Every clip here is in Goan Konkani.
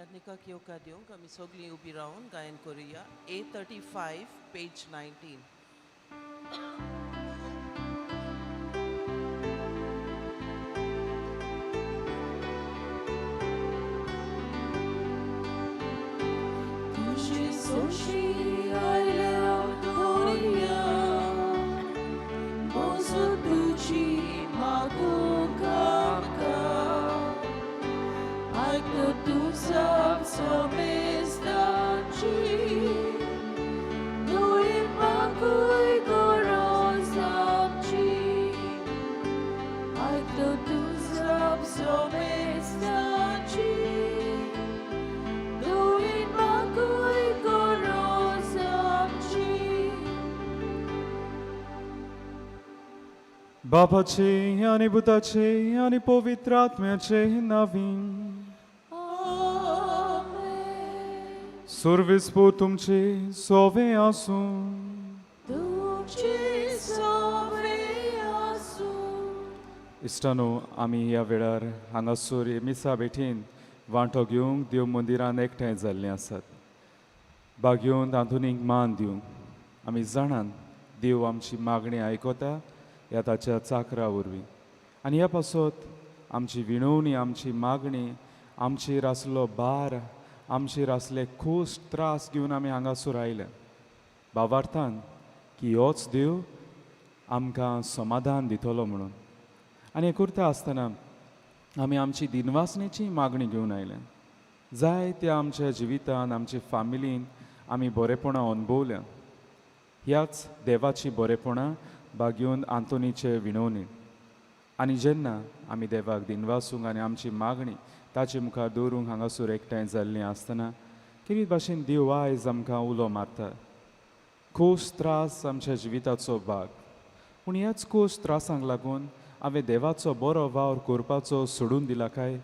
आराधनिकाक येवकार दिवंक आमी सगळीं उबी रावन गायन करुया. A 35 page 19. तुजी सोशी आयल्या दुनिया, मोजो तुजी मागूंक आमकां. आयकू तूं समेस्तांची, तुवें मागूय गरज आमची. आयकू तूं समेस्तांची, तुवें मागूय गरज आमची. बापाचे आनी पुताचे आनी पवित्र आत्म्याचे नांवी. आमेन. सर्वेस्पोर तुमचे सोवे आसूं. तुमचे सोवे आसूं. इश्टानो, आमी ह्या वेळार हांगासर मिसा भेटीन वांटो घेवंक देव मंदिरान एकठांय जाल्लीं आसात. बागेवन आधुनीक मान दिवंक आमी जाणात देव आमची मागणी आयकता ह्या ताच्या चाकरा वरवीं, आनी ह्या पासत आमची विणवणी, आमची मागणी, आमचेर आसलो भार, आमचेर आसले खोस त्रास घेवन आमी हांगासर आयले भावार्थान की होच देव आमकां समाधान दितलो म्हणून. आनी हें करता आसतना आमी आमची दिनवासनेची मागणी घेवन आयले. जाय त्या आमच्या जिवितान, आमच्या फामिलीन आमी बरेपणां अणभवल्या ह्याच देवाची बरेपणां बागेवन आंतोनीचे विणवणी. आनी जेन्ना आमी देवाक दिनवासूंक आनी आमची मागणी ताचे मुखार दवरूंक हांगासर एकठांय जाल्लीं आसतना कितें भाशेन देव आयज आमकां उलो मारता. खोस त्रास आमच्या जिविताचो भाग, पूण ह्याच खोस त्रासांक लागून हांवें देवाचो बरो वावर करपाचो सोडून दिला काय?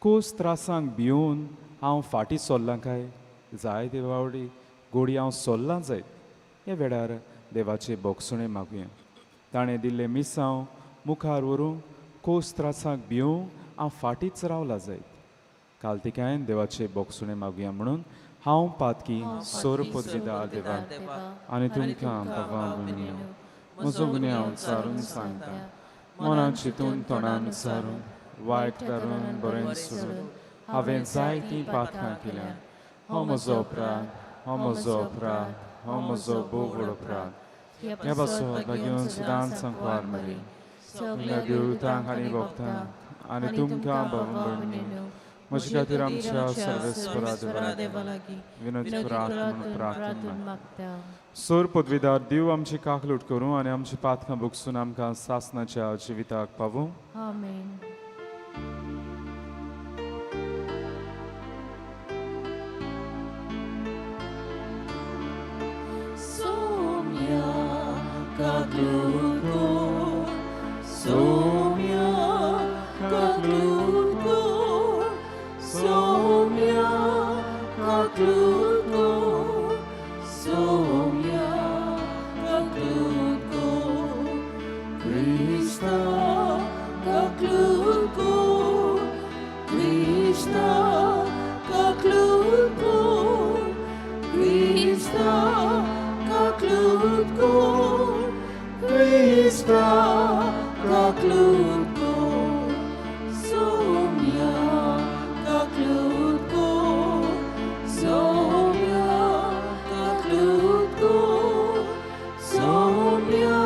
खोस त्रासांक भिवून हांव फाटीं सरलां काय? जायते फावटी गोडी हांव सोल्लां जायत. ह्या वेळार देवाचे बोगसुणें मागुया. ताणें दिल्लें मिसांव मुखार व्हरूंक खोस त्रासांक भिवून हांव फाटींच रावला जायत. कालतिकायन देवाचे बोगसुणें मागुया म्हणून हांव पातकी सोर पदवीदार देवा आनी तुमकां बाबा भयणीनो म्हजो गुन्यांव सारून सांगता. मनान चिंतून, तोंडान सारून, वायट धरून, बरें सोडून हांवें जायतीं पातकां केल्या. हो म्हजो अपराध, हो म्हजो अपराध, हो म्हजो भोव व्हड अपराध. ह्या पासत भाग्योन सदांच संकवार मरी, सगल्या देवतांक आनी भक्तांक आनी तुमकां बाबा भयणीनो म्हजे खातीर आमच्या सर्वेस्परा देवा लागीं विनंती करात म्हणून प्रार्थना मागता. सोर पदवीदार देव आमची काकलूट करूं आनी आमची पातकां भोगसून आमकां सासनाच्या जिविताक पावूं. आमेन. सोम्या काकलूट कर, सोम्या काकलूट कर, सोम्या काकलूट कर, सोम्या काकलूट कर, क्रिस्ता काकलूट कर, क्रिस्ता काकलूट कर, क्रिस्ता काकलूट कर, क्रिस्ता काकलूट कर, सोम्या काकलूट कर, सोम्या काकलूट कर, सोम्या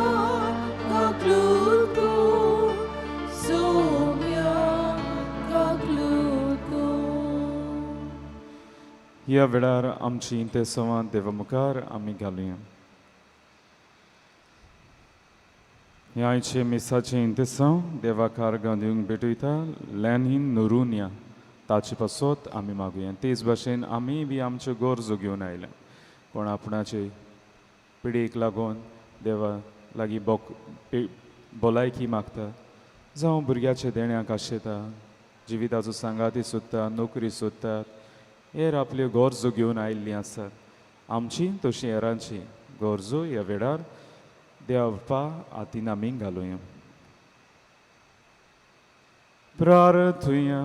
काकलूट कर, सोम्या काकलूट कर. ह्या वेळार आमची ते संवाद देवा मुखार आमी घालुया. ह्या आयचे मिसाचें इंतेसांव देवा कार्गां दिवंक भेटयता लॅनीन नरुन्या ताचे पासत आमी मागुया. तेच भाशेन आमी बी आमच्यो गरजो घेवन आयल्या. कोण आपणाचे पिडीक लागून देवा लागीं बोक भलायकी मागता, जावं भुरग्याचे देण्याक आशेता, जिविताचो सांगाती सोदता, नोकरी सोदतात, हेर आपल्यो गरजो घेवन आयिल्लीं आसात. आमची तशी हेरांची गरजो ह्या वेळार देवपा हातीन आमी घालुया. प्रार्थुया.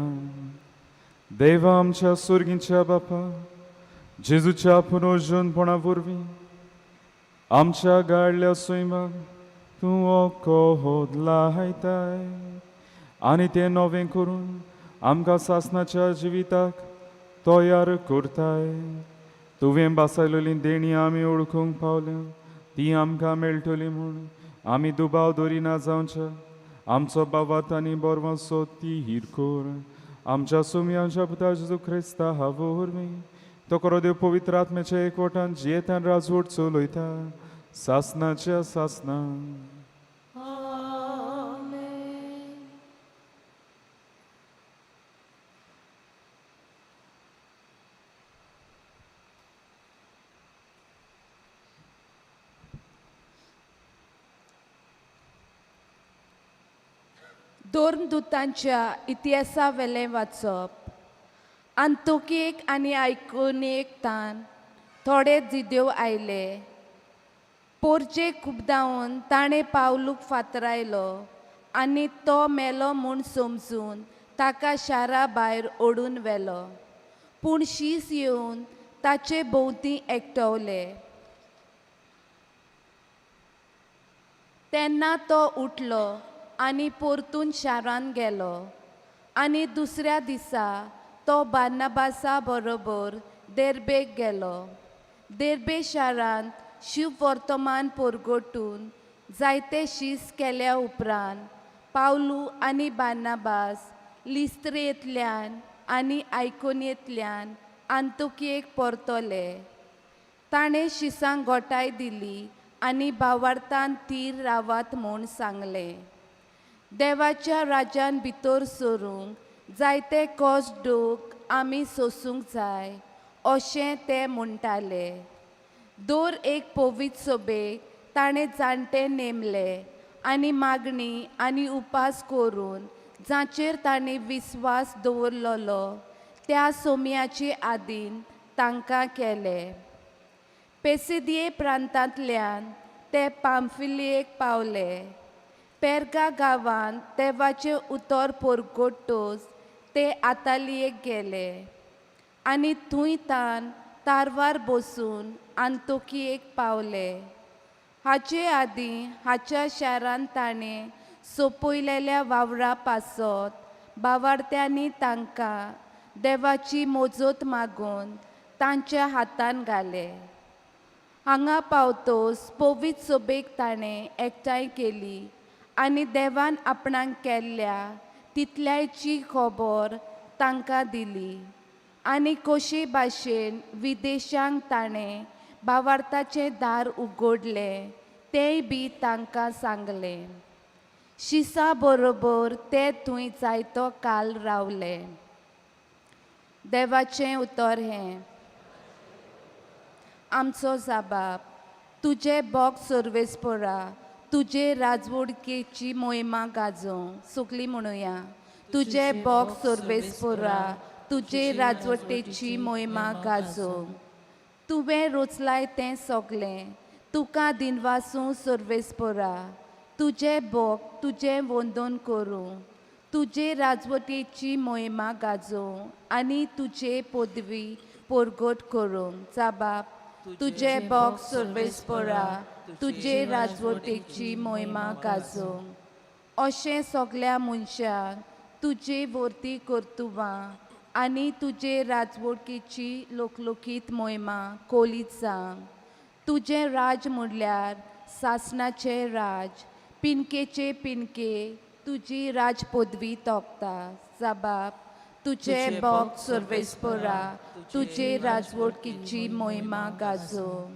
देवा आमच्या सुर्गींच्या बापा, जेजूच्या पुनर्जनपणा वरवीं आमच्या गाडल्या सैमाक तूं ओको लायताय आनी तें नवें करून आमकां सासणाच्या जिविताक तयार करताय. तुवें बासायलेली देणी आमी वळखूंक पावल्या, ती आमकां मेळटली म्हूण आमी दुबाव दरिना जावच्या. आमचो बाबात आनी बरवासो ती हीर कर आमच्या सुमयांच्या पुता जेजू क्रिस्ता वरवीं. तो करो देव पवित्र आत्म्याच्या एकवटान जियेतान राजवट चलयता सासनाच्या सासना. धर्मदूतांच्या इतिहासा वेलें वाचप. आंतोकेक आनी आयकोनेकतान थोडे जिदेव आयले. पोरचे खुबदावन ताणें पावलूक फातरायलो आनी तो मेलो म्हूण समजून ताका शारा भायर ओडून व्हेलो. पूण शीस येवन ताचे भोंवती एकटवले. तेन्ना तो उठलो आनी परतून शारांत गेलो आनी दुसऱ्या दिसा तो बार्नाबासा बरोबर देर्बेक गेलो. देर्बे शारांत शिववर्तमान परगटून जायते शीस केल्या उपरांत पावलू आनी बार्नाबास लिस्त्रेंतल्यान आनी आयकोनेंतल्यान आंतोकेक परतले. ताणें शिसांक गोठाय दिली आनी भावार्थान थीर रावात म्हूण सांगलें. देवाच्या राज्यान भितर सरूंक जायते कश्ट दूख आमी सोसूंक जाय अशें ते म्हणटाले. दर एक पवित्र सभेक ताणें जाणटे नेमले आनी मागणी आनी उपास करून जाचेर ताणें विस्वास दवरलेलो त्या सोम्याचे आदीन तांकां केले. पेसिदिये प्रांतांतल्यान ते पाम्फिलियेक पावले. पेर्गा गांवांत देवाचें उतर परगटतच ते आतालियेक गेले आनी थंय तान तारवार बसून आंतोकियेक पावले. हाचे आदीं हाच्या शारांत ताणें सोंपयलेल्या वावरा पासत बावार्थ्यांनी तांकां देवाची मोजत मागून तांच्या हातान घाले. हांगा पावतोच पवित्र सभेक ताणें एकठांय केली आनी देवान आपणाक केल्ल्या तितल्याची खबर तांकां दिली आनी कशे भाशेन विदेशांक ताणें भावार्थाचें दार उगडलें तेंय बी तांकां सांगलें. शिसा बरोबर ते थंय जायतो काल रावले. देवाचें उतर हें. आमचो जाबाब तुजें बोग सर्वेस्पोरा तुजे राजवडकेची मोहिमा गाजोवं. सगळीं म्हणुया. तुजें बोग सर्वेस्पोरा तुजे राजवटेची मोहिमा गाजोवं. तुवें रोचलाय तें सगळें तुका दिनवासूं सर्वेस्पोरा. तुजें बोग तुजें वंदन करूं. तुजे राजवटेची मोहिमा गाजोवं आनी तुजे पदवी परगट करूंक. जाबाब तुजें बोग सर्वेस्पोरा तुजे राजवटेची मोहिमा गाजोवं. अशें सगळ्या मनशांक तुजे वर्ती कर्तुबां आनी तुजे राजवटकेची लोकलोकीत मोहिमा कोलीत सांग. तुजें राज म्हणल्यार सासणाचें राज, पिनकेचे पिनके तुजी राज पदवी तोखता. जाबाब तुजें बोग सर्वेस्पोरा तुजे राजवटकेची मोहिमा गाजोवं.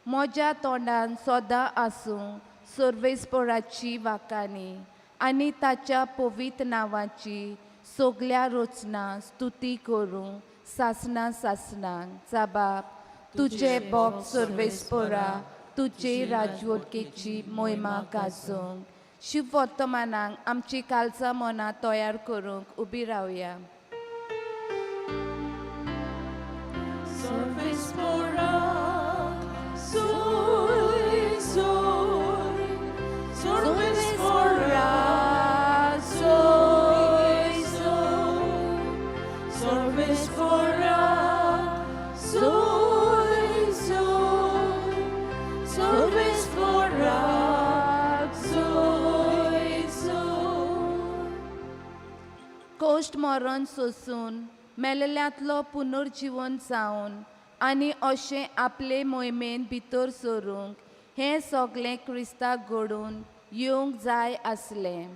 म्हज्या तोंडान सदां आसूं सर्वेस्पोराची वाकाणी आनी ताच्या पवित्र नांवाची सगल्या रचना स्तुती करूं सासणा सासणांक. जाबाब तुजें बोग सर्वेस्पोरा तुजे राजवटकेची मोहिमा गाजोवंक. शिव वर्तमानाक आमची कालचा मनां तयार करूंक उबी रावया. सर्वेस्पोरा सोय सोय सर्वेस्पोरा सोय सोय. कोश्ट मरण सोसून मेलेल्यांतलो पुनर्जीवन जावन आनी अशें आपले मोहिमेन भितर सरूंक हें सगळें क्रिस्ताक घडून येवंक जाय आसलें.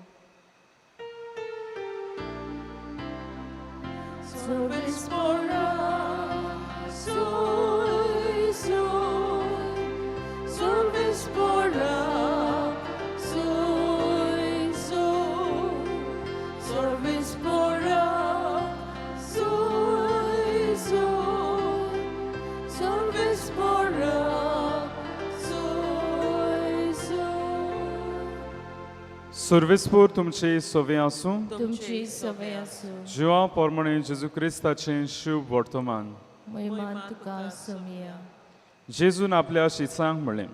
Service pora, soy, soy. Service pora, soy, soy. Service pora, soy, soy. Service pora, soy, soy. सुर्वेसपूर तुमची सोवे आसूं. तुमची सवय आसूं. जिवा पोरमणे जेजू क्रिस्ताचें शुभ वर्तमान. महिमान तुका सोमया. जेजून आपल्या शिसांक म्हणलें,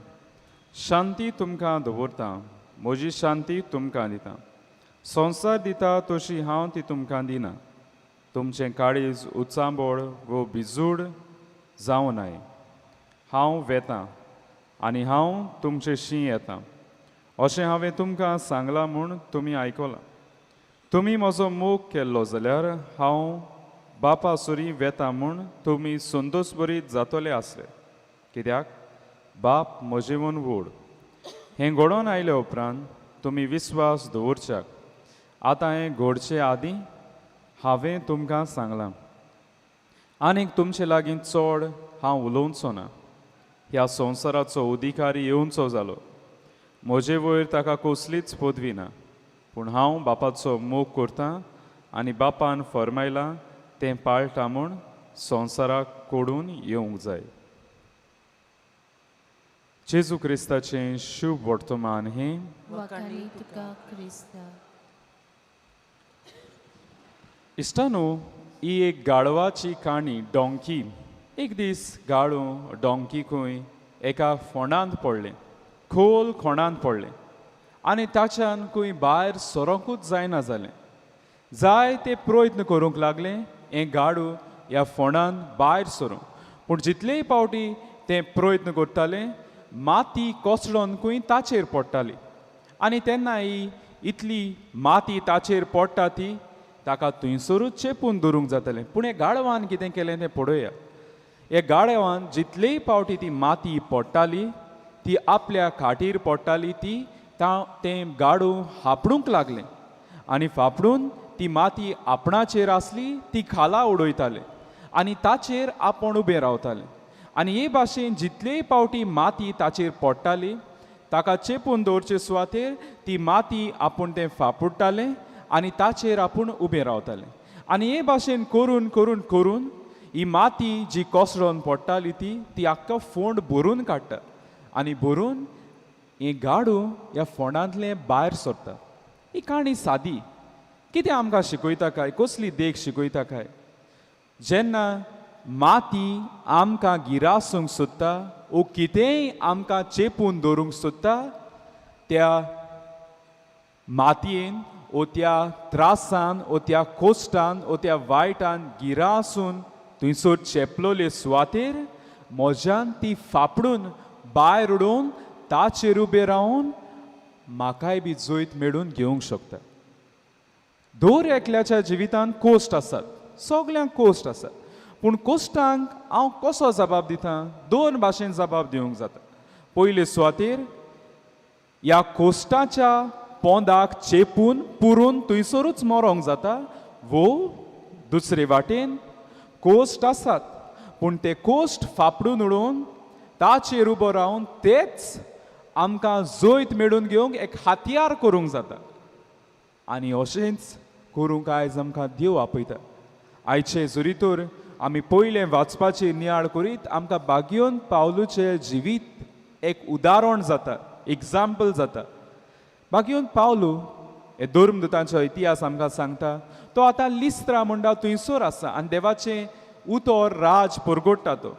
शांती तुमकां दवरता, म्हजी शांती तुमकां दिता. संवसार दिता तशी हांव ती तुमकां दिना. तुमचें काळीज उचांबळ वो भिजूड जावं नाय. हांव वेतां आनी हांव तुमचे शी येता अशें हांवें तुमकां सांगलां म्हूण तुमी आयकलां. तुमी म्हजो मोग केल्लो जाल्यार हांव बापा सुरी वेता म्हूण तुमी संतोश बरीत जातले आसले, कित्याक बाप म्हजेवन व्हड. हें घडोवन आयले उपरांत तुमी विस्वास दवरच्याक आतां हें घडचे आदीं हांवें तुमकां सांगलां. आनीक तुमचे लागीं चड हांव उलोवचो ना. ह्या संवसाराचो अधिकारी येवचो जालो. म्हजे वयर ताका कसलीच पदवी ना, पूण हांव बापाचो मोग करतां आनी बापान फर्मायलां तें पाळटा म्हूण संवसाराक कोडून येवंक जाय. जेजू क्रिस्ताचें शुभ वर्तमान हें. वाखाणी तुका क्रिस्ता. इश्टानो, ही एक गाढवाची काणी. डोंकी. एक दीस गाडू डोंकी खंय एका फोंडांत पडलें, खोल खोंडांत पडलें आनी ताच्यान खंय भायर सरोंकूच जायना जालें. जाय ते प्रयत्न करूंक लागलें हें गाडू ह्या फोंडांत भायर सरूंक, पूण जितलेय पावटी तें प्रयत्न करतालें माती कोसळोन खंय ताचेर पडटाली आनी तेन्ना ही इतली माती ताचेर पडटा ती ताका थंयसरूच चेपून दवरूंक जातालें. पूण हे गाडवान कितें केलें तें पळोवया. हे गाडवान जितलेय पावटी ती माती पडटाली ती आपल्या खाटीर पडटाली ती तें गाडू हापडूंक लागलें आनी फापडून ती माती आपणाचेर आसली ती खाला उडयताले आनी ताचेर आपूण उबें रावतालें. आनी हे भाशेन जितलेय पावटी माती ताचेर पडटाली ताका चेपून दवरचे सुवातेर ती माती आपूण तें फापुडटालें आनी ताचेर आपूण उबें रावतालें. आनी हे भाशेन करून करून करून ही माती जी कोसळोन पडटाली ती ती आख्खो फोंड भरून काडटा आनी भरून हें गाडू ह्या फोंडांतलें भायर सरता. ही काणी सादी कितें आमकां शिकयता काय, कसली देख शिकयता काय? जेन्ना माती आमकां गिरासूंक सोदता ओ कितेंय आमकां चेपून दवरूंक सोदता, त्या मातयेन ओ त्या त्रासान ओ त्या कोश्टान ओ त्या वायटान गिरासून थंयसर चेपलोले सुवातेर म्हज्यान ती फापडून भायर उडोवन ताचेर उबें रावन म्हाकाय बी जैत मेळून घेवंक शकता. दर एकल्याच्या जिवितांत कोश्ट आसात, सगल्यांक कोश्ट आसात, पूण कोश्टांक हांव कसो जबाब दिता? दोन भाशेन जबाब दिवंक जाता. पयले सुवातेर ह्या कोश्टाच्या पोंदाक चेपून पुरून थंयसरूच मरोंक जाता, वो दुसरे वाटेन कोश्ट आसात पूण ते कोश्ट फापडून उडोवन ताचेर उबो रावन तेच आमकां जैत मेळून घेवंक एक हातयार करूंक जाता. आनी अशेंच करूंक आयज आमकां देव आपयता. आयचे जुरीतूर आमी पयलें वाचपाची नियाळ करीत आमकां बागयोन पावलूचें जिवीत एक उदाहरण जाता, एग्जाम्पल जाता. बागयोन पावलू हे धर्मदूतांचो इतिहास आमकां सांगता तो आतां लिस्त्रा म्हणटा थंयसर आसा आनी देवाचें उतर राज परगोडटा तो.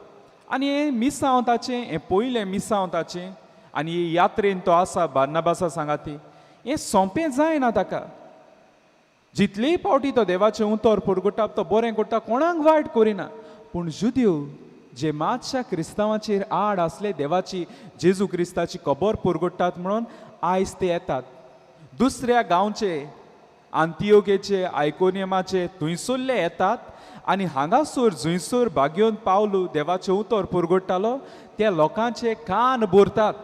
आनी हें मिसांव ताचें, हें पयलें मिसांव ताचें आनी हे यात्रेन तो आसा बार्नाबासा सांगाती. हें सोंपें जायना ताका. जितलेय पावटी तो देवाचें उतर परगोडटा तो बरें करता, कोणाक वायट करिना, पूण जुदेव जे मातशा क्रिस्तांवाचेर आड आसले देवाची जेजू क्रिस्ताची खबर परगोडटात म्हणून आयज ते येतात दुसऱ्या गांवचे आंतियोकेचे, आयकोनियमाचे थंयसरले येतात आनी हांगासर जंयसर बागयोन पावलू देवाचें उतर पुरगोडटालो त्या लोकांचे कान भरतात,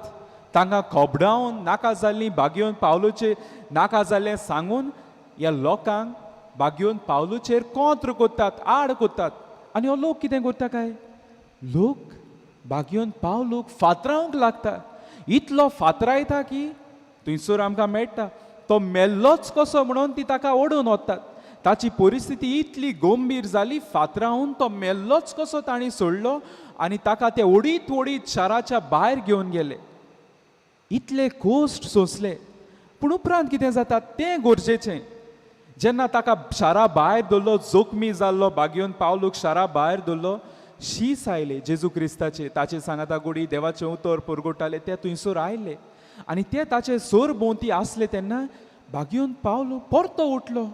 तांकां खोबडावन नाका जाल्लीं बागयोन पावलूचे नाका जाल्लें सांगून ह्या लोकांक बागयोन पावलूचेर कोंत्र करतात, आड करतात. आनी हो लोक कितें करता काय, लोक बागयोन पावलूक फातरावंक लागता. इतलो फातरायता की थंयसर आमकां मेळटा तो मेल्लोच कसो म्हणून ती ताका ओडून वतात. ताची परिस्थिती इतली गंभीर जाली, फातरावन तो मेल्लोच कसो तांणी सोडलो आनी ताका ते ओडीत ओडीत शाराच्या भायर घेवन गेले. इतले कोश्ट सोंसले. पूण उपरांत कितें जाता तें गरजेचें. जेन्ना ताका शारा भायर दवरलो, जोखमी जाल्लो बागयोन पावलूक शारा भायर दवरलो, शीस आयले जेजू क्रिस्ताचे, ताचे सांगाता गुडी देवाचें उतर पुरगोटाले ते थंयसर आयले आनी ते ताचे सोर भोंवती आसले तेन्ना बागयोन पावलू परतो उठलो.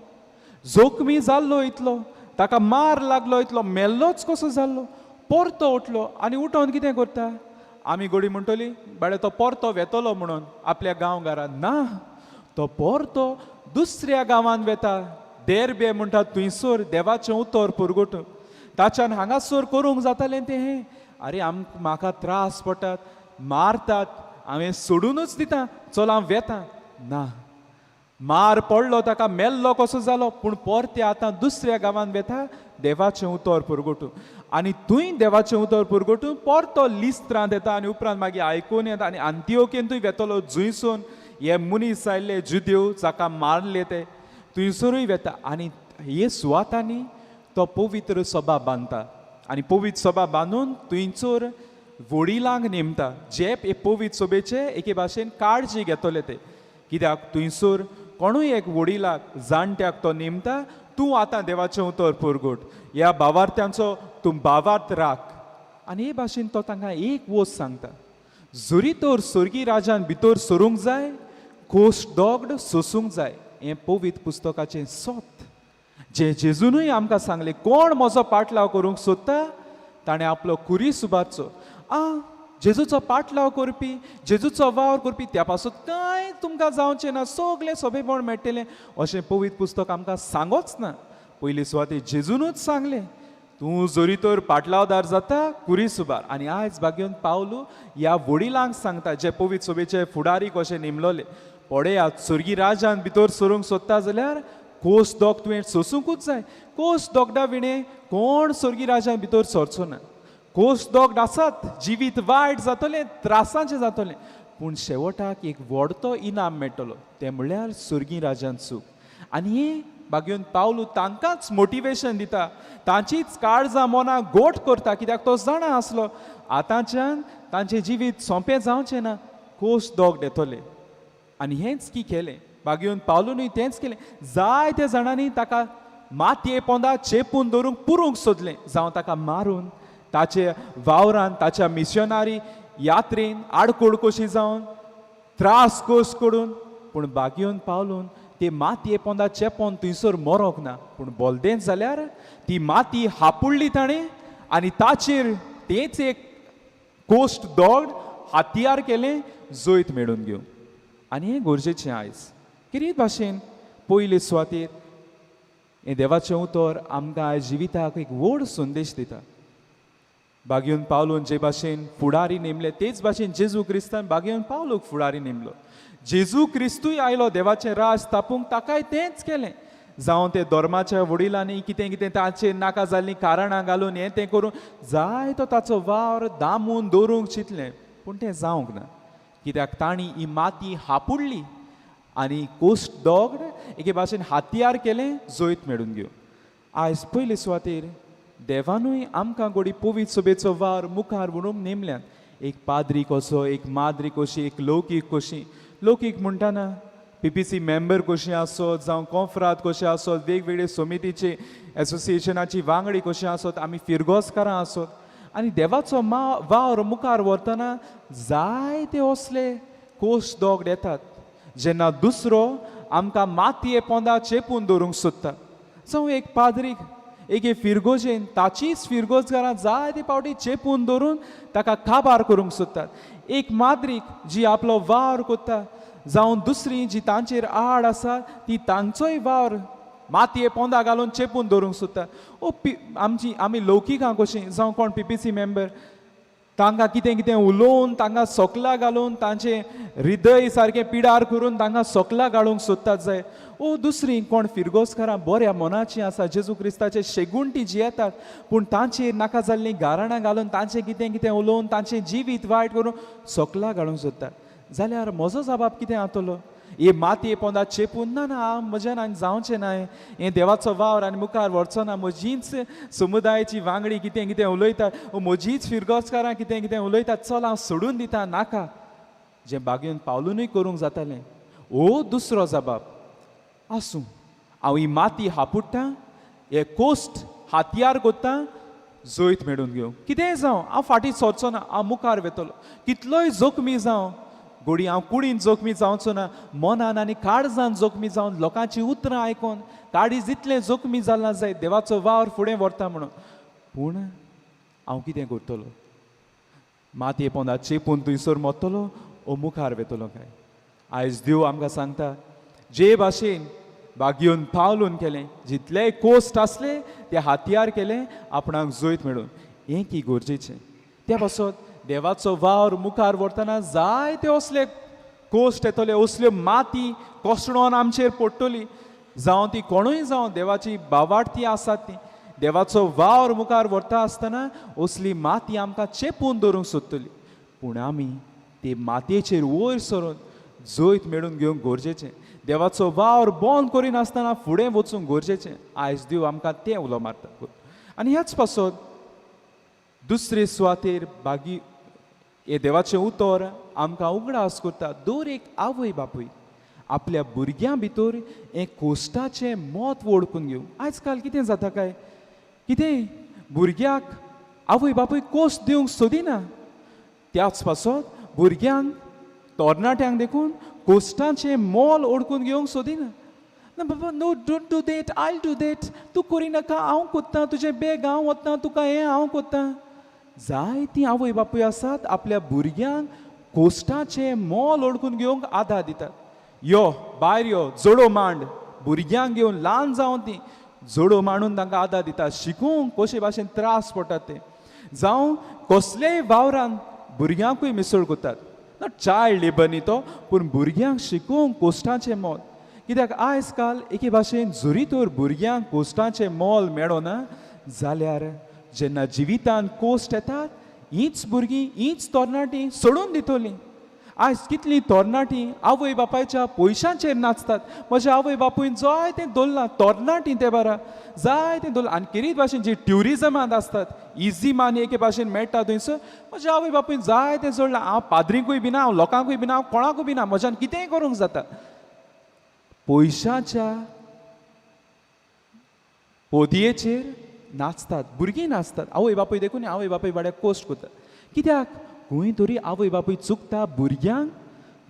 जोखमी जाल्लो इतलो, ताका मार लागलो इतलो, मेल्लोच कसो जाल्लो, परतो उठलो. आनी उठोवन कितें करता, आमी गोडी म्हणटली बाळे तो परतो वेतलो म्हणून आपल्या गांव घरांत. ना, तो परतो दुसऱ्या गांवांत वेता, देरबे म्हणटा थंयसर देवाचें उतर पुरगोट. ताच्यान हांगासर करूंक जातालें तें हें, आरे म्हाका त्रास पडटात, मारतात, हांवें सोडूनच दिता, चल हांव वेता. ना, मार पडलो ताका, मेल्लो कसो जालो, पूण परते आतां दुसऱ्या गांवांत वेता देवाचें उतर पुरगोटू. आनी थंय देवाचें उतर पुरगोटून परतो लिस्त्रांत येता आनी उपरांत मागीर आयकून येता आनी आंतियोकेन थंय वेतलो जुंयसून हे मनीस आयिल्ले जुदेव जाका मारले ते थंयसरूय वेता. आनी हे सुवातांनी तो पवित्र सभा बांदता आनी पवित्र सभा बांदून थंयसर वडिलांक नेमता, जे हे पवित्र सभेचे एके भाशेन काळजी घेतले ते. कित्याक थंयसर कोणूय एक वडिलाक जाणट्याक तो नेमता, तूं आतां देवाचें उतर पुरगोट, ह्या भावार्थ्यांचो तूं भावार्थ राख. आनी हे भाशेन तो तांकां एक वोस सांगता, जरी तर स्वर्गी राजान भितर सरूंक जाय, कोश दोगड सोसूंक जाय. हें पवित्र पुस्तकाचें सत जें जेजूनय आमकां सांगलें, कोण म्हजो पाटलाव करूंक सोदता ताणें आपलो खुरीस उबारचो. जेजूचो पाटलाव करपी, जेजूचो वावर करपी, त्या पासून कांय तुमकां जावचें ना, सगळें सोंपेपण मेळटलें अशें पवित्र पुस्तक आमकां सांगोच ना. पयली सुवातेर जेजूनच सांगलें, तूं जरी तर पाटलावदार जाता खुरीस उबार. आनी आयज बागयोन पावलू ह्या वडिलांक सांगता, जे पवित्र सभेचे फुडारी कशे नेमलोले, पळयात स्वर्गी राजान भितर सरूंक सोदता जाल्यार कोस दोग तुवें सोसूंकूच जाय. कोस दोगडा विणें कोण स्वर्गी राजान भितर सरचो ना. कोस दोगड आसात, जिवीत वायट जातलें, त्रासांचें जातलें, पूण शेवटाक एक व्हडतो इनाम मेळटलो, तें म्हणल्यार स्वर्गी राजान सूख. आनी हें बागयोन पावलू तांकांच मोटिवेशन दिता, तांचीच काळजां मनां गोट करता, कित्याक तो जाणा आसलो आतांच्यान तांचें जिवीत सोंपें जावचें ना, कोस दोग येतले. आनी हेंच की केलें बागयोन पावलूनय तेंच केलें. जायत्या जाणांनी ताका मातये पोंदा चेपून दवरूंक पुरूंक सोदलें, जावं ताका मारून ताचे वावरान ताच्या मिशनारी यात्रेन आडकोड कशी जावन त्रास कोस करून, पूण बागयोन पावलून ते मातये पोंदा चेपोन थंयसर मरोंक ना, पूण बोलदेंच जाल्यार ती माती हापुडली ताणें आनी ताचेर तेंच एक कोस्ट दोड हातयार केलें जैत मेळून घेवन. आनी हें गरजेचें आयज कितें भाशेन पयले सुवातेर हें देवाचें उतर आमकां आयज जिविताक एक व्हड संदेश दिता. बागयोन पावलून जे भाशेन फुडारी नेमले तेच भाशेन जेजू क्रिस्तान बागयोन पावलूक फुडारी नेमलो. जेजू क्रिस्तूय आयलो देवाचें राज स्थापूंक, ताकाय तेंच केलें. जावं ते धर्माच्या वडिलांनी कितें कितें ताचेर नाका जाल्लीं कारणां घालून हें तें करून जायतो ताचो वावर दामून दवरूंक चिंतलें, पूण तें जावंक ना, कित्याक तांणी ही माती हापुडली आनी कोस्ट दोगड एके भाशेन हातयार केलें जैत मेळून घेवन. आयज पयले सुवातेर देवानूय आमकां गोडी पवित्र सभेचो वावर मुखार व्हरूंक नेमल्यात. एक पाद्री कसो, एक माद्री कशी, एक लौकीक कशी. लौकीक म्हणटाना पीपीसी मेंबर कशी आसत, जावं कोंफ्राद कशें आसत, वेगवेगळे समितीचे एसोसिएशनाची वांगडी कशी आसत, आमी फिरगोजकारां आसत. आनी देवाचो वावर मुखार व्हरतना जायते असले कोश दोग येतात, जेन्ना दुसरो आमकां मातये पोंदा चेपून दवरूंक सोदता. जावं एक पाद्रीक एके फिरगोजेन ताचीच फिरगोजकारां जायते फावटी चेपून दवरून ताका काबार करूंक सोदतात. एक माद्रीक जी आपलो वावर करता, जावं दुसरी जी तांचेर आड आसा ती तांचोय वावर मातये पोंदा घालून चेपून दवरूंक सोदता. ओ पी आमची आमी लौकिकां कशीं जावं कोण पीपीसी मेंबर तांकां कितें कितें उलोवन तांकां सोकला घालून तांचें हृदय सारकें पिडार करून तांकां सोकला घालूंक सोदतात जाय. ओ दुसरी कोण फिरगोजकारां बऱ्या मनाचीं आसा, जेजू क्रिस्ताचे शेगूण ती जियेतात, पूण तांचेर नाका जाल्लीं गाराणां घालून तांचें कितें कितें उलोवन तांचें जिवीत वायट करून सोकला घालूंक सोदतात. जाल्यार म्हजो जबाब कितें जातलो? हे मातये पोंदा चेपून ना ना म्हज्यान आनी जावचें ना, हें देवाचो वावर आनी मुखार व्हरचो ना, म्हजीच समुदायाची वांगडी कितें कितें उलयतात, म्हजीच फिरगोजकारां कितें कितें उलयतात, चल हांव सोडून दिता, नाका. जें बागेवन पावलुनूय करूंक जातालें. ओ दुसरो जबाब आसूं, हांव ही माती हापुडटा, हे कोस्ट हातयार कोत्ता, जैत मेळून घेवं, कितेंय जावं हांव फाटीं सरचो ना, हांव मुखार वेतलो, कितलोय जखमी जावं, घोडी हांव कुडीन जखमी जावचो ना, मनान आनी काळजान जखमी जावन लोकांची उतरां आयकोन काळीज इतलें जखमी जालां जाय देवाचो वावर फुडें व्हरता म्हणून, पूण हांव कितें करतलो? मातये पोंदा चेपून थंयसर मरतलो ओ मुखार वेतलो काय? आयज देव आमकां सांगता, जे भाशेन बागयोन पावलून केलें, जितलेय कोस्ट आसले ते हातयार केले आपणाक जैत मेळून, हें की गरजेचें. त्या पासत देवाचो वावर मुखार व्हरतना जायते असले कोस्ट येतले, असल्यो माती कोसळोन आमचेर पडटली, जावं ती कोणूय जावं देवाची बावाडती आसात ती देवाचो वावर मुखार व्हरता आसतना असली माती आमकां चेपून दवरूंक सोदतली, पूण आमी ते मातयेचेर वयर सरून जैत मेळून घेवंक गरजेचें. देवाचो वावर बंद करिनासतना फुडें वचूंक गरजेचें. आयज देव आमकां तें उलो मारता. आनी ह्याच पासत दुसरे सुवातेर बागी हे देवाचें उतर आमकां उगडास करता, दर एक आवय बापूय आपल्या भुरग्यां भितर हें कोश्टाचें म्हत्व वळखून घेवं. आयज काल कितें जाता काय, कितें भुरग्याक आवय बापूय कोश्ट दिवंक सोदिना, त्याच पासत भुरग्यांक तरणाट्यांक देखून कोश्टाचें मोल ओडकून घेवंक सोदिना. ना बाबा, no, don't do that, I do that, तूं करिनाका, हांव कोत्ता, तुजें बॅग हांव वता, तुका हें हांव कोत्ता. जायतीं आवय बापूय आसात आपल्या भुरग्यांक कोश्टाचें मोल ओडकून घेवंक आदार दितात. यो भायर यो, जोडो मांड, भुरग्यांक घेवन ल्हान जावन ती जोडो मांडून तांकां आदार दितात, शिकूंक कशे भाशेन त्रास पडटात ते, जावं कसलेय वावरान भुरग्यांकूय मिसळ करतात. Not child labour न्ही तो, पूण भुरग्यांक शिकूंक कोश्टाचें मोल. कित्याक आयज काल एके भाशेन जरी तर भुरग्यांक कोश्टाचें मोल मेळना जाल्यार जेन्ना जिवितान कोश्ट येतात हीच भुरगीं हीच तरणाटीं सोडून दितलीं. आयज कितलीं तरणाटीं आवय बापायच्या पयशांचेर नाचतात. म्हज्या आवय बापूयन जायतें दवरलां, तरणाटीं ते बारा जायतें दवरलां. आनी केरीत भाशेन जी ट्युरिजमांत आसतात, इजी मानी एके भाशेन मेळटा थंयसर, म्हज्या आवय बापूयन जायतें जोडलां, हांव पाद्रींकूय बी ना, हांव लोकांकूय बी ना, हांव कोणाकूय बी ना, म्हज्यान कितेंय करूंक जाता. पयशाच्या पोदयेचेर नाचतात भुरगीं, नाचतात आवय बापूय देखून आवय बापूय वाड्याक कोश्ट करतात. कित्याक खंय तरी आवय बापूय चुकता भुरग्यांक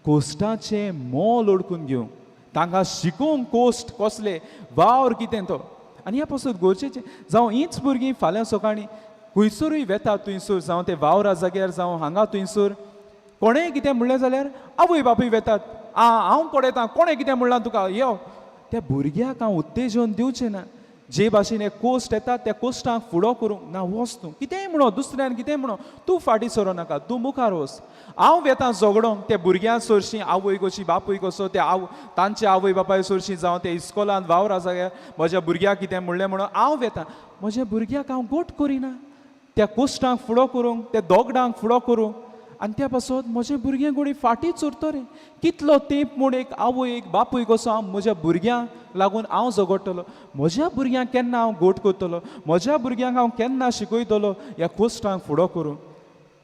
कोश्टाचें मोल ओडकून घेवंक, तांकां शिकोवंक कोश्ट कसले, वावर कितें तो. आनी ह्या पासत गरजेचें जावं हीच भुरगीं फाल्यां सकाळीं खंयसरूय वेतात थंयसर, जावं ते वावरा जाग्यार, जावं हांगा थंयसर कोणेंय कितें म्हणलें जाल्यार आवय बापूय वेतात, आं हांव पळयतां कोणें कितें म्हणलां तुका, यो. त्या भुरग्याक हांव उत्तेजन दिवचें ना. जे भाशेन हे कोश्ट येतात त्या कोश्टांक फुडो करूंक ना, वच तूं, कितेंय म्हणो, दुसऱ्यान कितेंय म्हणो, तूं फाटीं सरो नाका, तूं मुखार वच. हांव वेता झगडोंक त्या भुरग्यां सरशीं, आवय कशी बापूय कसो, ते आव तांचे आवय बापाय सरशीं, जावं ते इस्कोलान वावर जाग्यार म्हज्या भुरग्याक कितें म्हणलें म्हणून हांव वेता. म्हज्या भुरग्याक हांव गोट करिना त्या कोश्टांक फुडो करूंक, त्या दोगडांक फुडो करूंक. आनी त्या पासत म्हजें भुरगें घोडी फाटींच उरतलें रे. कितलो तेंप म्हूण एक आवय एक बापूय कसो हांव म्हज्या भुरग्यांक लागून हांव झगडटलो, म्हज्या भुरग्यांक केन्ना हांव गोट करतलो, म्हज्या भुरग्यांक हांव केन्ना शिकयतलो ह्या कोश्टांक फुडो करूंक,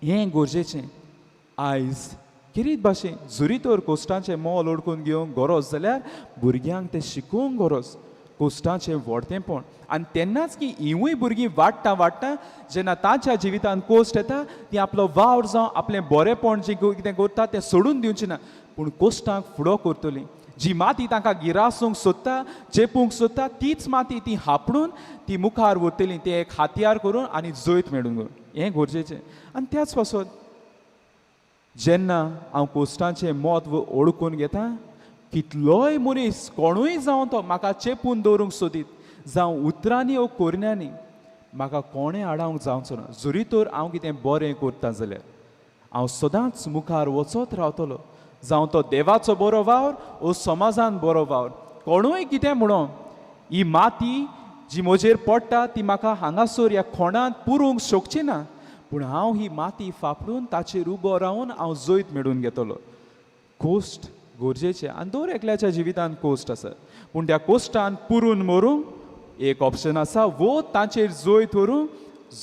हें गरजेचें. आयज खेरीत भाशेन जरी तर कोश्टांचें मोल ओडकून घेवंक गरज जाल्यार भुरग्यांक तें शिकोवंक गरज, कोश्टांचें व्हडतेंपण. आनी तेन्नाच की हिवूय भुरगीं वाडटा वाडटा जेन्ना तांच्या जिवितांत कोश्ट येता ती आपलो वावर जावं आपलें बरेंपण जें कितें करता तें सोडून दिवचें ना, पूण कोश्टांक फुडो करतलीं. जी माती तांकां गिरासूंक सोदता, चेपूंक सोदता, तीच माती ती हापडून ती मुखार व्हरतली, तें एक हातयार करून आनी जैत मेळून घेवन, हें गरजेचें. आनी त्याच पासत जेन्ना हांव कोश्टांचें म्हत्व ओळखून घेता, कितलोय मनीस कोणूय जावं तो म्हाका चेपून दवरूंक सोदीत, जावं उतरांनी ओ कोरण्यांनी, म्हाका कोणें आडावंक जावचो ना. जरी तर हांव कितें बरें करता जाल्यार हांव सदांच मुखार वचत रावतलो, जावं तो देवाचो बरो वावर ओ समाजान बरो वावर. कोणूय कितें म्हणो, ही माती जी म्हजेर पडटा ती म्हाका हांगासर ह्या खोणांत पुरूंक शकची ना, पूण हांव ही माती फापडून ताचेर उबो रावन हांव जैत मेळोवन घेतलो. कोश्ट गरजेचें आनी दर एकल्याच्या जिवितांत कोश्ट आसा, पूण त्या कोश्टान पुरून मरूंक एक ऑप्शन आसा, वो ताचेर जैत व्हरूंक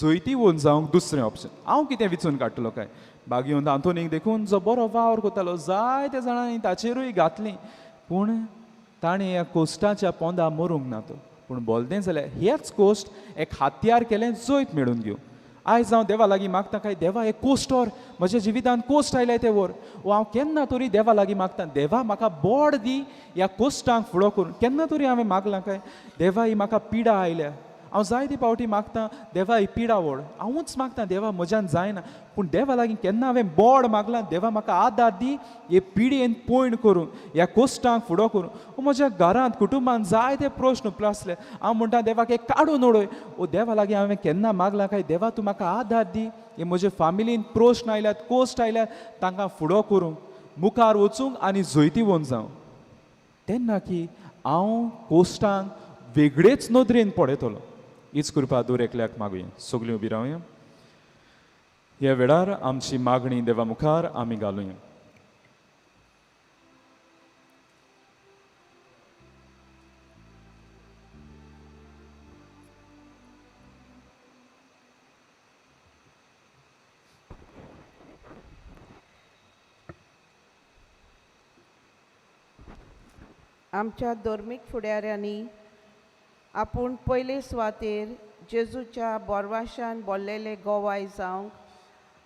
जैतिवंत जावंक दुसरें ऑप्शन. हांव कितें विचून काडटलो काय? बागेवन आंतोनीक देखून जो बरो वावर करतालो, जायते जाणांनी ताचेरूय घातली, पूण ताणें ह्या कोश्टाच्या पोंदा मरूंक ना तो. पूण बोलतें जाल्यार हेच कोश्ट एक हातयार केलें जैत मेळोवन घेवंक. आयज हांव देवा लागीं मागता काय देवा हे कोश्ट व्हर, म्हज्या जिवितांत कोश्ट आयल्या ते व्हर. वो हांव केन्ना तरी देवा लागीं मागता, देवा म्हाका बोड दी ह्या कोश्टांक फुडो करून. केन्ना तरी हांवें मागलां काय देवा ही म्हाका पिडा आयल्या. हांव जायते फावटी मागता देवा ही पिडा व्हड, हांवूच मागता देवा म्हज्यान जायना, पूण देवा लागीं केन्ना हांवें बोड मागलां देवा म्हाका आदार दी हे पिडयेन पयण करूं, ह्या कोश्टांक फुडो करूं. म्हज्या घरांत कुटुंबांत जायते प्रश्न उप्रासले, हांव म्हणटा देवाक एक काडून उडय. ओ देवा लागीं हांवें केन्ना मागलां काय देवा तूं म्हाका आदार दी हे म्हजे फामिलीन प्रश्न आयल्यात, कोश्ट आयल्यात, तांकां फुडो करूंक, मुखार वचूंक आनी जैतिवंत जावं. तेन्ना की हांव कोश्टांक वेगळेच नदरेन पळयतलो. हीच कृपा दर एकल्याक मागुया. सगळीं उबी रावया. ह्या वेळार आमची मागणी देवा मुखार आमी घालुया. आमच्या धर्मीक फुडाऱ्यांनी आपूण पयले सुवातेर जेजूच्या बोरवाशान बोल्लेले गोवाय जावंक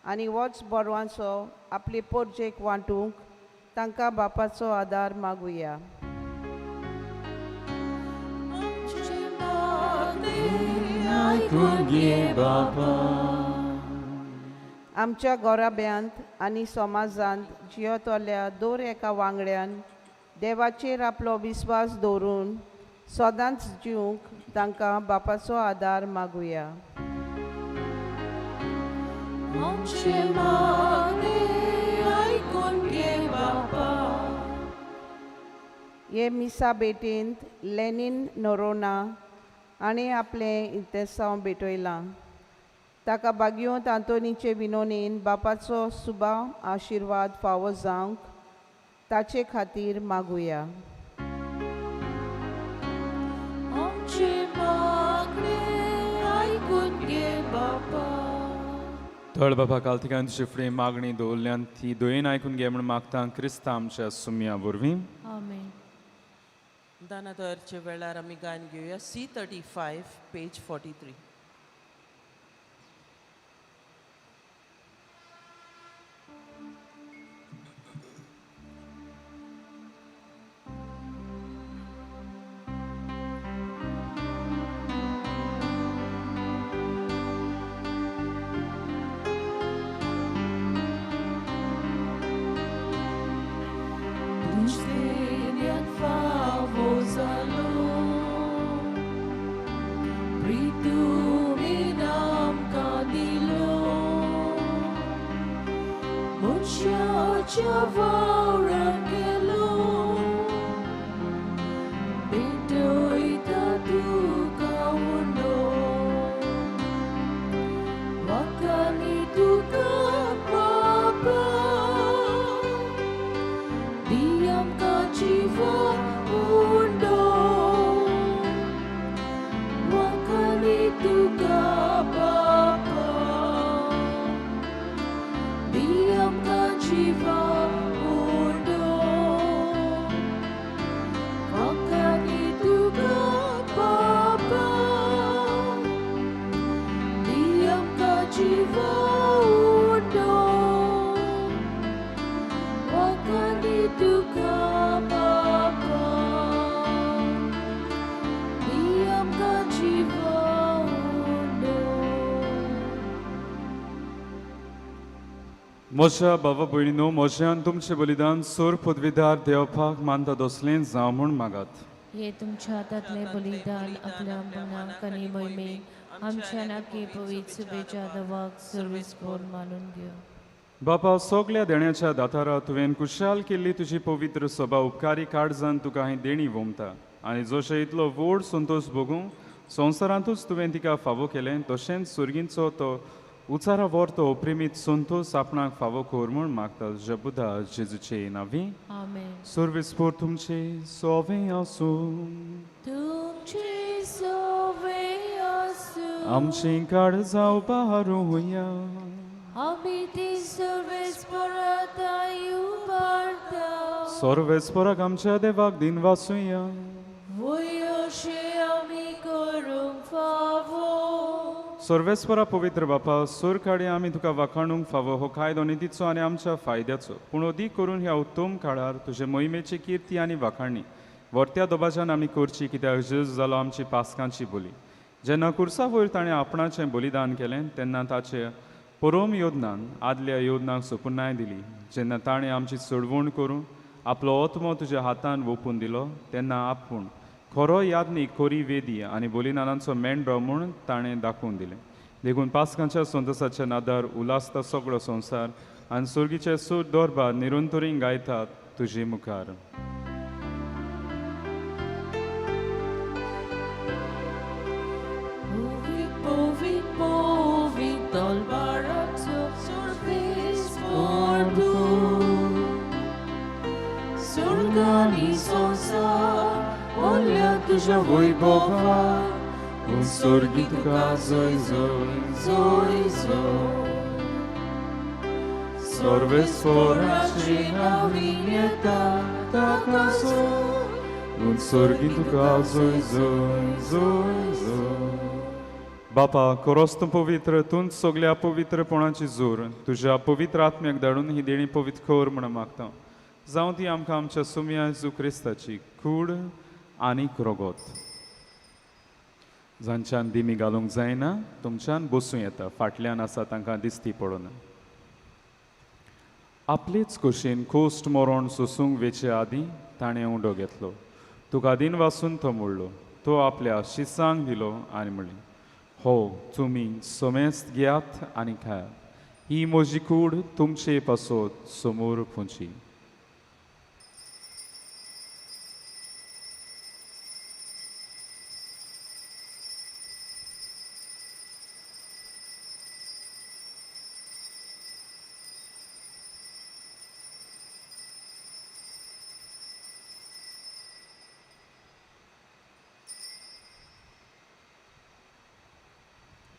आनी वच बोरवांचो आपले पोरजेक वांटूंक तांकां बापाचो आदार मागुया. आमच्या गोराब्यांत आनी समाजांत जियेतल्या दर एका वांगड्यान देवाचेर आपलो विस्वास दवरून सदांच जिवंक तांकां बापाचो आदार मागुया. हे मिसा भेटेंत लेनीन नोरोना आनी आपलें इंतेसांव भेटयलां. ताका बागयोंत आंतोनीचे विनोनीन बापाचो सुबा आशिर्वाद फावो जावंक ताचे खातीर मागुया. थळ बाबा काल तिका तुजे फुडें मागणी दवरल्यान ती दयेन आयकून घे म्हूण मागता क्रिस्ता आमच्या सुमया वरवीं. आमेन. दानादरच्या वेळार आमी गायन घेवया C35 page 43. Diam ka jiwa. म्हज्या बाबा भयणीनो, म्हज्यान तुमचें बलिदान सोर पदवीदार देवपाक मानता तसलें जावं म्हूण मागात. हे तुमच्या हातांतलें बलिदान आपल्या मनाक आनी मोहिमेक आमच्या नाकी पवित्र सुबेच्या दवाक सर्वीस बोल मानून घेव. बापा, सगल्या देण्याच्या दातारा तुवें कुशाल केल्ली तुजी पवित्र सभा उपकारी काळजान तुका ही देणी वोमता आनी जशें इतलो व्हड संतोश भोगूंक संवसारांतूच तुवें तिका फावो केलें, तशेंच सुर्गींचो तो उचारा व्हर तो अप्रेमीत संतोश आपणाक फावो कर म्हूण मागता जबुदा जेजूचे नांवी. आमेन. सर्वेस्पोर तुमचे सोवे आसूं. तुमचे सोवे आसूं. आमचीं काळजां उबारुया. आमी ती सर्वेस्परात उबारता. सर्वेस्पराक आमच्या देवाक दिन वासुया. वय अशें आमी करूंक फावो. सर्वेस्परा पवित्र बापा, सूर काडी आमी तुका वाखाणूंक फावो हो कायदो नितीचो आनी आमच्या फायद्याचो, पूण अदीक करून ह्या उत्तम काळार तुजे मोहिमेची किर्ती आनी वाखाणणी व्हरत्या दबाज्यान आमी करची, कित्याक जेजू जालो आमची पासकांची बोली. जेन्ना कुर्सा वयर ताणें आपणाचें बलिदान केलें तेन्ना ताचे परोम योदनान आदल्या योदनाक सोपुनाय दिली. जेन्ना ताणें आमची सोडवण करून आपलो आत्मो तुज्या हातान वोपून दिलो तेन्ना आपूण खरो यादनीक, खोरी वेदी आनी बलिदानाचो मेंढरो म्हूण ताणें दाखोवन दिलें. देखून पासकांच्या संतोसाच्या नादार उलासता सगळो संवसार आनी सुर्गीचे सूर दरबार निरंतरीन गायतात तुजे मुखार. तुज्या वैभवा सुर्गी तुका जय जय जय जय. सर्वेस्वराची नाविन्यता ताका सुर्गी तुका जय जय जय जय. बापा, खरोच तूं पवित्र, तूंच सगल्या पवित्रपणाची जोर तुज्या पवित्र आत्म्याक धाडून ही देणी पवित्र कर म्हूण मागता. जावं ती आमकां आमच्या सुम्या जेजू क्रिस्ताची कूड आनीक रगत. जांच्यान दिमी घालूंक जायना तुमच्यान बसूं येता, फाटल्यान आसा तांकां दिसती पडना. आपलेच कुशीन कोश्ट मरण सोसूंक वेचे आदीं ताणें उंडो घेतलो, तुका दिन वासून तो मोडलो, तो आपल्या शिसांक दिलो आनी म्हणलें, हो तुमी समेस्त घेयात आनी खायात, ही म्हजी कूड तुमचे पासत समोर पुंची.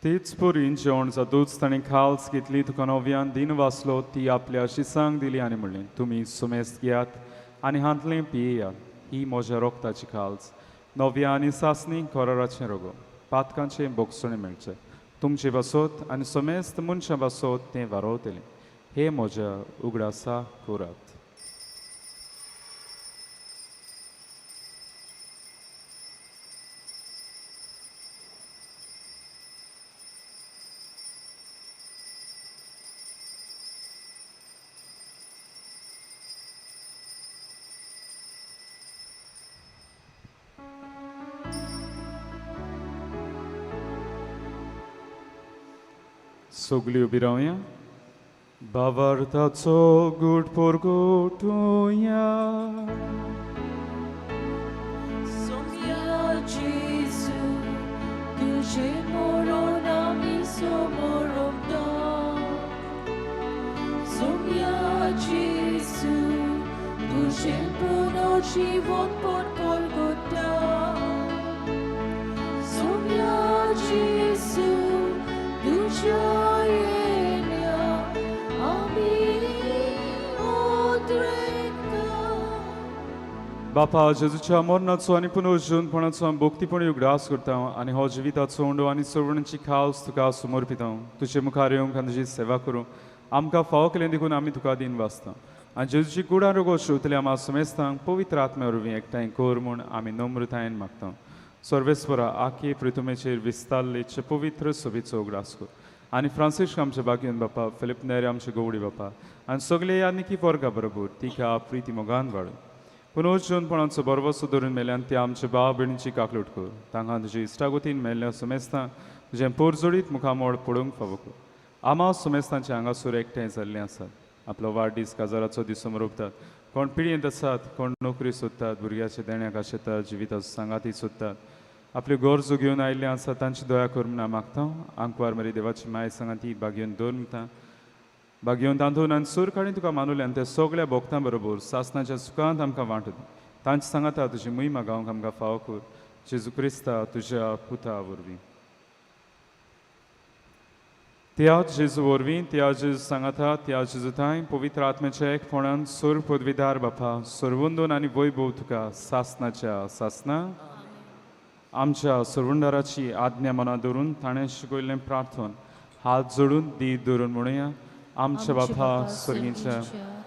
तीच पुरीन जेवण जातूच ताणें खाल्स घेतली, तुका नव्यान दिन वाचलो, ती आपल्या शिसांक दिली आनी म्हणलें, तुमी सुमेस्त घेयात आनी हांतलें पियेयात, ही म्हज्या रोगताची खाल्स, नव्या आनी सासणी कराराचें रोगो, पातकांचें बोगसणें मेळचें तुमचे पासत आनी समेस्त मनशां पासत तें वारोवतलें. हे म्हज्या उगडासा करात. सगळी उबी रावया. भावार्थाचो गूट पोरगोटुया. सोम्या जेजू तुजें मरण आमी समोरता. सोम्या जेजू तुजें पुनर्जीवन पण पोरगोता. सोम्या जेजू तुज्या येण्या आमी उद्रेकता. बापा, जेजूच्या मरणाचो आनी पुनर्जीवनपणाचो आमी भक्तीपणी उगडास करता आनी हो जिविताचो उंडो आनी सवणीची खावस तुका समर्पिता. तुजे मुखार येवंक आनी तुजी सेवा करूंक आमकां फावो केलें देखून आमी तुका दिन वाचता. आनी जेजूची कुडां रोगो शिवतल्या आमा समेस्तांक पवित्र आत्म्या वरवीं एकठांय कर म्हूण आमी नम्रतायेन मागता. सर्वेस्वरा, आखे प्रितुमेचेर विस्तारलेचे पवित्र सोबीचो उगडास कर. आनी फ्रांसिस्क आमचे बागेन बापा, फिलीप नेरे आमचे गोवडी बापा आनी सगळे ह्या निकी वर्गा बरोबर तिका प्रिती मोगान वाडून पुनर्जीवनपणाचो बरवसो धरून मेल्यान ते आमचे भाव भयणीची काकलूट कर. तांकां तुजे इश्टागोतीन मेल्ल्या सुमेस्तां तुजें पोरजोडीत मुखामोड पडूंक फावो कर. आमा सुमेस्तांचे हांगासर एकठांय जाल्ले आसात, आपलो वाडदीस काजाराचो दीस समरोपतात, कोण पिळयेंत आसात, कोण नोकरी सोदतात, भुरग्याचे देण्याक आशेतात, जिविताचो सांगाती सोदतात, आपल्यो गरजो घेवन आयिल्ले आसात, तांची दया कर म्हणून मागता. आंकवार मरी देवाची माय सांगाती बागेवन दवर म्हणटा. बागेवन तांदून आनी सूर काडून तुका मानुले आनी त्या सगळ्या भोक्तां बरोबर सासनाच्या सुखांत आमकां वांटू. तांचे सांगाता तुजी मोहिमा गावंक आमकां फावो कर. जेजू क्रिस्ता तुज्या पुता वरवीं. त्या जेजू वरवीं, त्या जेजू सांगाता, त्या जेजू थांय पवित्र आत्म्याच्या एकपणान सोर पदवीदार बापा सरवंदून आनी वैभव तुका सासनाच्या सासना. आमच्या सरवंडाराची आज्ञा मनां धरून ताणें शिकयल्लें प्रार्थन हात जोडून दी धरून म्हणुया. आमच्या बापा स्वर्गीच्या,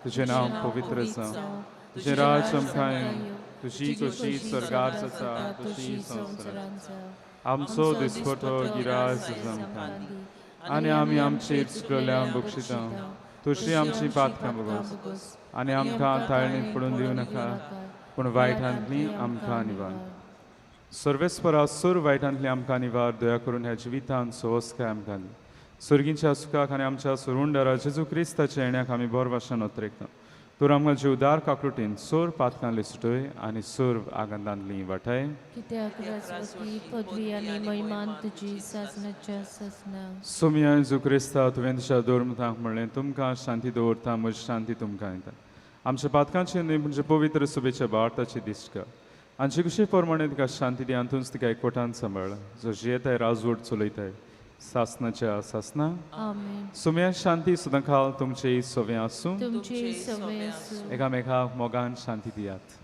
तुजें नांव पवित्र जावं, तुजें राज आमकां येवं, तुजी खोशी स्वर्गार जाता तशी संवसारांत. आमचो दिसपटो गिराज आमकां आनी आमी आमचेर चुकलेल्या बक्षिता तशी आमची पातकां बगोस आनी आमकां ताळणीत पडून दिवं नाका, पूण वायटांतली आमकां निवार. सर्वेस्परा सूर वायटांतली आमकां निवार. दया करून ह्या जिवितांत सोवस्काय आमकां दी. सर्गींच्या सुखाक आनी आमच्या सुरुंडारा जेजू क्रिस्ताच्या येण्याक आमी बरो भाशेन अत्रेकता. तर आमकां जिवदार काकलुटीन सोर पातकांतली सुटय आनी सोर आगंदांतली वाटाय. कित्याक राजवटी पदवी आनी महिमान तुजी सासनाच्या सासना. सोमिया जेजू क्रिस्ता, तुवें तुज्या धर्मतांक म्हणलें, तुमकां शांती दवरता, म्हजी शांती तुमकां दिता. आमच्या पातकांची न्हय म्हणजे पवित्र सुबेच्या भारताची दिश्ट कर आनी जे कुशे प्रमाणे तिका शांती दी आनी तिका एकवटान सांबाळ, जो जियेताय राजवट चलयताय सासनाच्या सासना. आमेन. सुम्या शांती सुद्दां खाल तुमचे सवे आसूं. तुमचे सवे आसूं. एकामेकाक मोगान शांती दियात.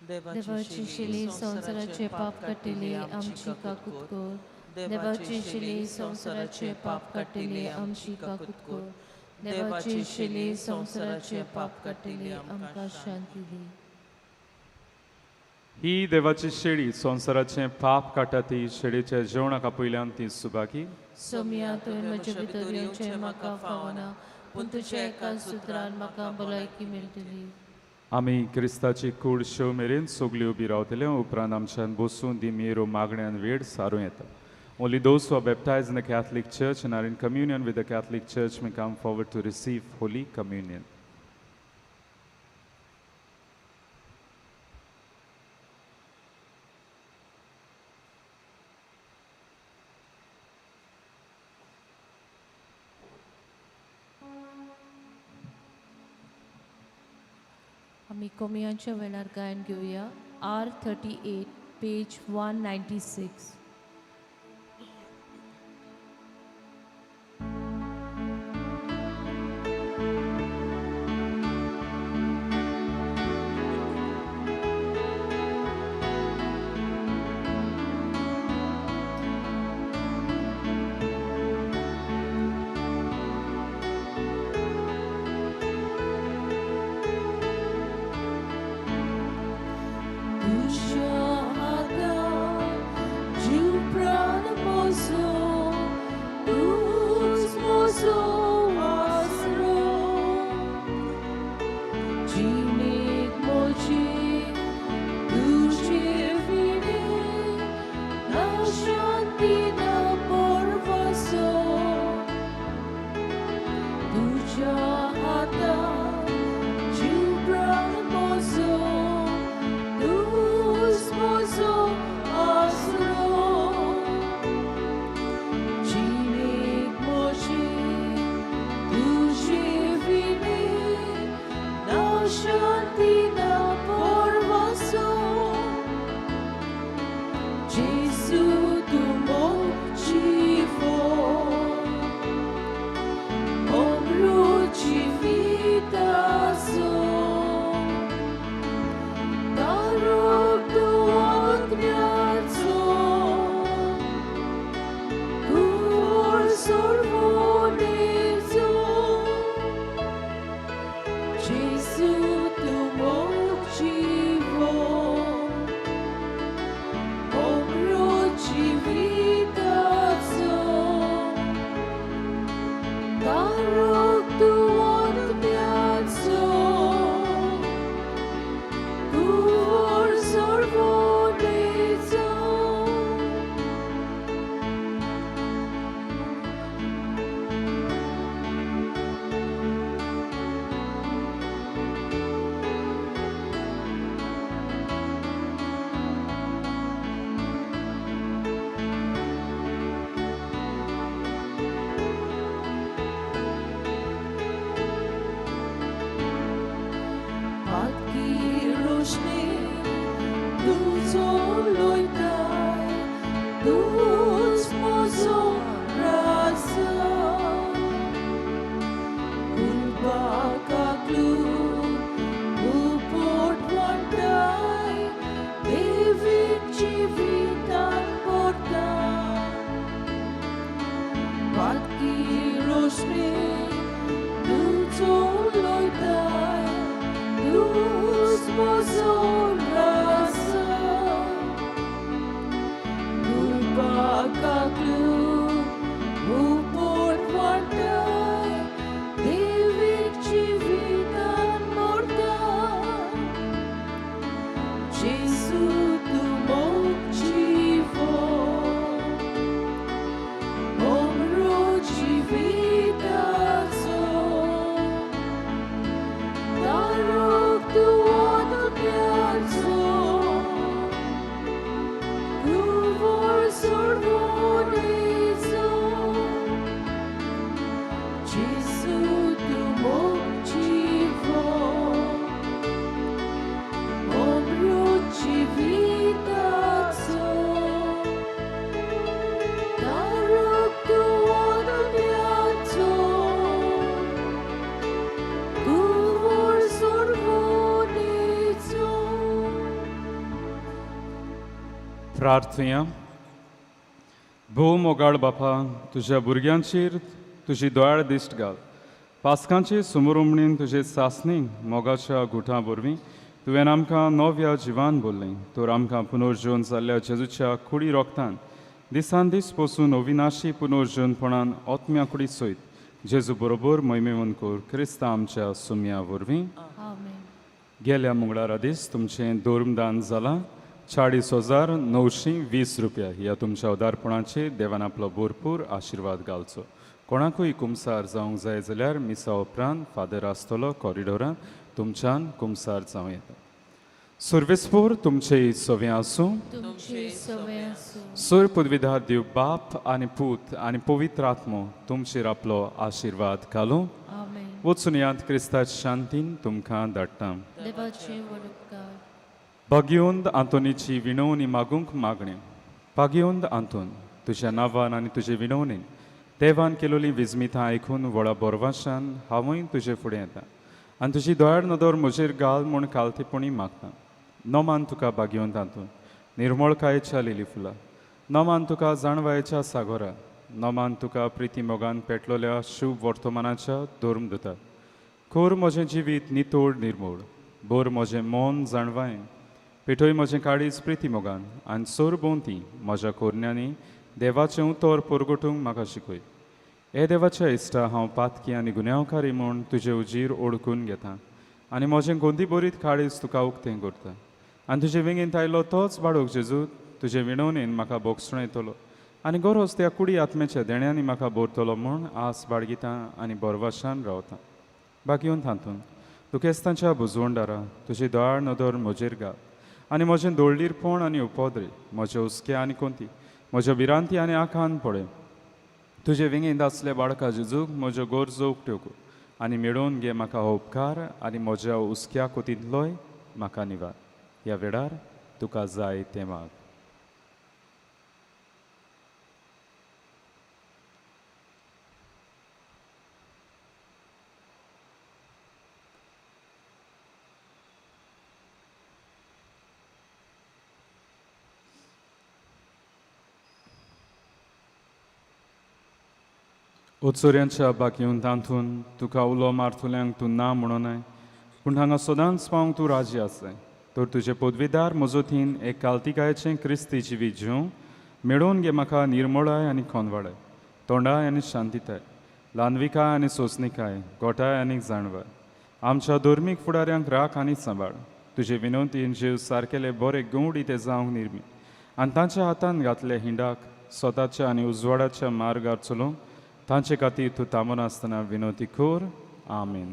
देवाची शिली संवसाराचे पाप काडटली आमची काकूत कर. देवाची शिली संवसाराचे पाप काडटली आमची काकूत कर. देवाची शिली संवसाराचे पाप काडटली आमकां शांती दी. ही देवाची शेळी संवसाराचें पाप काडटा, ती शेळीच्या जेवणाक आपयल्यान ती सुभागी. सोम्या, तुवें म्हजे भितर येवचें म्हाका फावना, पूण तुज्या एका सुत्रान म्हाका भलायकी मेळटली. आमी क्रिस्ताची कूड शेव मेरेन सगळी उबी रावतले, उपरांत आमच्यान बसून दी मेरो मागण्यान वेळ सारूं येता. Only those who are baptized in the Catholic Church and are in communion with the Catholic Church may come forward to receive Holy Communion. आमी कोमियांच्या वेळार गायन घेवया. R38 page 196. Gesù tu motivo, oh. प्रार्थया. भोव मोगाळ बापा, तुज्या भुरग्यांचेर तुजी दोयाळ दिश्ट घाल. पास्कांचे सुमरुमणीन तुजे सासणी मोगाच्या गुठां वरवीं तुवें आमकां नव्या जिवान बोल्लें, तर आमकां पुनर्जीवन जाल्ल्या जेजूच्या कुडी रोगतान दिसान दीस पसून अविनाशी पुनर्जीवनपणान आत्म्या कुडी सयत जेजू बरोबर मोहिमेवन कर, क्रिस्ता आमच्या सुम्या वरवीं. आमेन. गेल्या मंगळारा दीस तुमचें धर्मदान जालां 40,920 रुपया. ह्या तुमच्या उदारपणाचेर देवान आपलो भरपूर आशिर्वाद घालचो. कोणाकूय कुमसार जावंक जाय जाल्यार मिसा उपरांत फादर आसतलो कॉरिडोरान, तुमच्यान कुमसार जावं येता. सर्वेस्पोर तुमचे सवें आसूं. तुमचे सवे आसूं. सोर पदवीधार देव बाप आनी पूत आनी पवित्र आत्मो तुमचेर आपलो आशिर्वाद घालूं. आमेन. वचून यात क्रिस्ताच्या शांतीन तुमकां धाडटा. देवाचे व्हड उपकार. भाग्योंद आंतोनीची विणवणी मागूंक मागणें. भाग्योंद आंतोन, तुज्या नांवान आनी तुजे विणवणेन देवान केलोली विजमितां आयकून व्हडा बोरवाशान हांवूय तुजे फुडें येता आनी तुजी दयाळ नदर म्हजेर घाल म्हूण कालतेपणी मागता. नमान तुका भाग्योंद आंतोन, निर्मळकायेच्या लिली फुलां. नमान तुका जाणवायेच्या सागोरा. नमान तुका प्रिती मोगान पेटलोल्या शुभ वर्तमानाच्या धर्मदुता. कोर म्हजें जिवीत नितोड निर्मोड, बोर म्हजें मन जाणवायेन, पेटय म्हजें काळीज प्रिती मोगान आनी सोर भोंवती म्हज्या कोरण्यांनी देवाचें उतर परगटूंक म्हाका शिकय. हे देवाच्या इश्टा, हांव पातकी आनी गुन्यांवकारी म्हूण तुजे उजीर ओळखून घेता आनी म्हजें गोंदी बरीत काळीज तुका उक्तें करता आनी तुजे वेंगेंत आयलो तोच बाळूक जेजू तुजे विणवणेन म्हाका भोगसणो येतलो आनी गरज त्या कुडी आत्म्याच्या देण्यांनी म्हाका भरतलो म्हूण आस बाळगिता आनी बोरवाशान रावता. बाकी तातूंत दुखेस्तांच्या बुजवंडारा तुजी दयाळ नदर म्हजेर घाल आनी म्हजें दोळडीरपण आनी उपद्रे, म्हजे हुस्के आनी कोंती, म्हज्यो भिरांती आनी आखान पळय. तुजे वेंगेंत आसले बाळका जेजूक म्हज्यो गरजो उक्त्यो कर आनी मेळोवन घे म्हाका हो उपकार आनी म्हज्या हुस्क्या कोतींतलोय म्हाका निवार. ह्या वेळार तुका जाय तें माग. ओचोऱ्यांच्या बाकीवन तांतून तुका उलो मारतल्यांक तूं ना म्हणोनाय, पूण हांगा सदांच पावंक तूं राजी आसाय. तर तुजे पदवीदार मजतीन एक कालतिकायेचें क्रिस्ती जिवीत जिवंक मेळोवन घे म्हाका निर्मळाय आनी खनवाळाय, तोंडाय आनी शांतिताय, ल्हानविकाय आनी सोंसणिकाय, गोठाय आनी जाणवाय. आमच्या धर्मीक फुडाऱ्यांक राख आनी सांबाळ. तुजे विनवतीन जीव सारकेले बरे गंवडी ते जावंक निर्मी आनी तांच्या हातान घातले हिंडाक स्वताच्या आनी उजवाडाच्या मार्गार चलोवंक तांचे खातीर तूं थांबनासतना विनवती कर. आमेन.